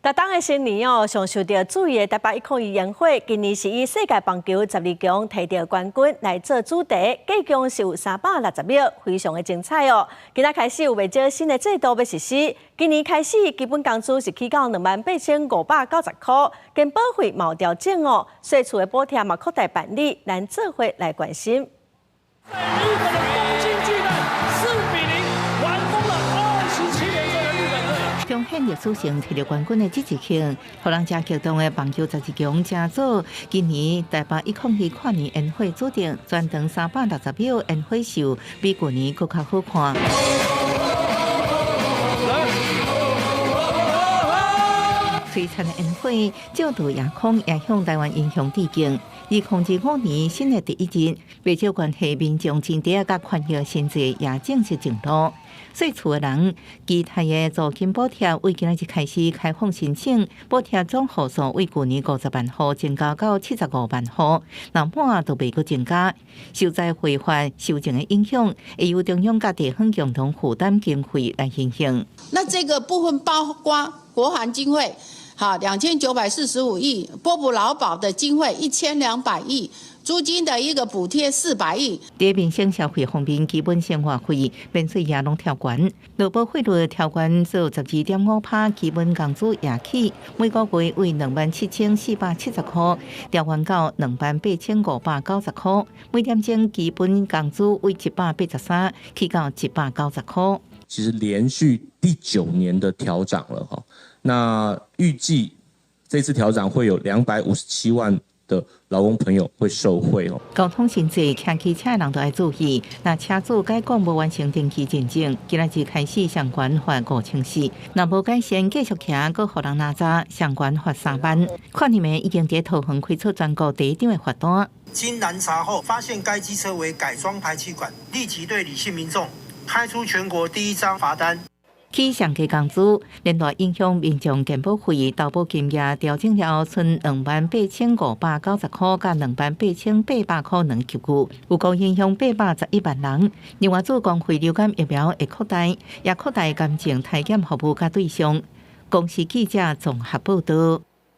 逐冬的新年哦，上受著注意的台北102煙火，今年是以世界棒球十二強提著冠軍來做主題，計共是有360秒，非常的精彩哦。今仔開始有袂少新的制度欲實施，今年開始基本工資是起到28,590箍，健保費嘛有調整哦，稅厝的補貼嘛擴大辦理，咱做伙來關心。在日本的東京巨蛋，4比0完封了27連勝的日本隊。彰顯歷史性提著冠軍的這一刻，予人誠激動的棒球十二強成做今年台北102跨年煙火主題，全長360秒煙火秀，比舊年閣較好看。璀璨的煙火照耀夜空，也向台灣英雄致敬。2025年新的第一日，袂少關係民眾真濟佮寬裕薪資也正式上路。稅厝的人期待的租金補貼，為今仔日開始開放申請，補貼總戶數為舊年50萬戶增加到75萬戶，若滿就袂閣增加。受災匯法修正的影響，會由中央佮地方共同負擔經費來進行。那這個部分包括國防經費，好2945億，撥補勞保的經費1200億，租金的一個補貼400億。佇民生消費方面，基本生活費免稅也攏調懸，勞保費率調懸做12.5%，基本工資也起，每個月為27,470箍，調懸到28,590箍，每點鐘基本工資為183起到190箍。其實連續第九年的調漲了哈，那預計這次調漲會有257萬的勞工朋友會受惠哦。交通限制，騎機車的人都愛注意。若車主改講無完成登記認證，今仔日開始上懸罰5400。若無改善，繼續騎，閣予人拿查，上懸罰3萬。看你們已經佇桃園開出全國第一張的罰單。經攔查後，發現該機車為改裝排氣管，立即對李姓民眾開出全國第一張罰單。起上低工資，連帶影響民眾健保費、投保金額調整了後，賰28,590箍佮28,800箍兩級距，有夠影響811萬人。另外，做公費流感疫苗會擴大，也擴大癌症篩檢服務佮對象。公視記者綜合報導。